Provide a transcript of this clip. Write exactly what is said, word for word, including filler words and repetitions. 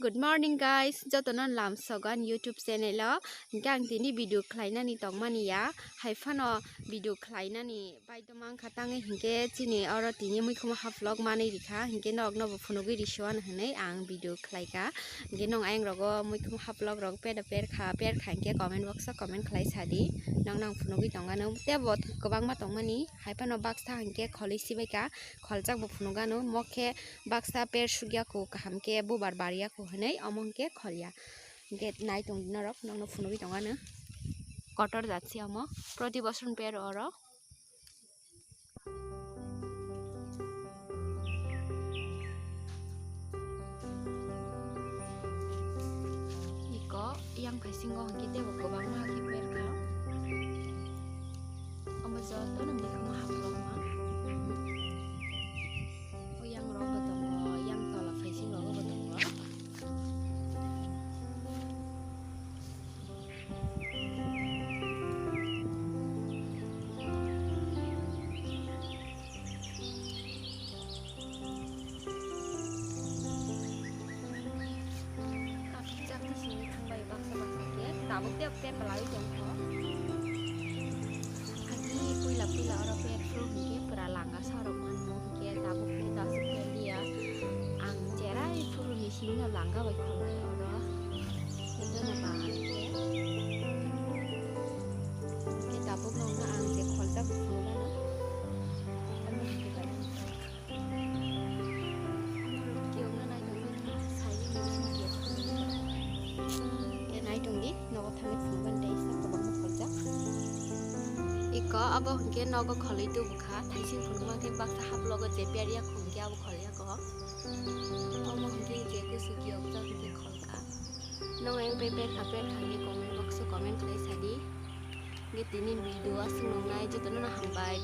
Good morning guys, jotono lamsogo ani YouTube channel o. Hinkhe ang tini video khlainani tongmani ya, hai phano video khlainani baidoma wngkha tangwi hinkhe chini oro tini muikhumo ha vlog manwi rikha, hinkhe norokno bo phunugwi risuan hinwi ang video khlaikha. Hinkhe nwng ayang rogo muikhumo ha vlog rok peda perkha, perkha hinkhe comment box o comment khlai sadi, nwng nang phunugwi tongano tebo kwbangma tongmani, hai phano baksa hinkhe kholwi sibaikha, kholjak bo phunugano, mokhe baksa per sukya kho, kaham khe bubar barya kho hinwi omo hinkhe kholya. Hinkhe nai tong di norok, nokno phunugwi tongano. Kotor jat se omo, proti bosor per oro. Iko yang phaisingo hinkhe tebo kwbangma khe per kha. Omo jotono muikhumo ha vlog ma. O yang rogo tongo, yang tola phaisingo rogo tongo. Kaphijak ni simi thangbai baksa baksa khe tabuk tei pen bwlai tongkho. Agi puila puila oro pen phuru hinkhe pura langa sarok manmo hinkhe tabuk tei dasu pen dia. Ang cherai phuru ni simi no langa bai khonai oro. Hinkhe no bang khe. Hinkhe tabuk no ang je kholjak phuru gana. Ano hinkhe bai. Khe nai tong di, nogo thangwi phunukgani tei sak kwbangma kholjak. Iko abo hinkhe nogo kholwi tubukha, thaising phunukma khe baksa ha vlog o je per ya khum khe abo khol ya kho. Omo hinkhe je kusu kiyokjak hinkhe kholkha. Nwng ayang bai perkha perkha hinkhe comment box o comment khlai sadi. Hinkhe tini video aswk nungnai jotono no hambai.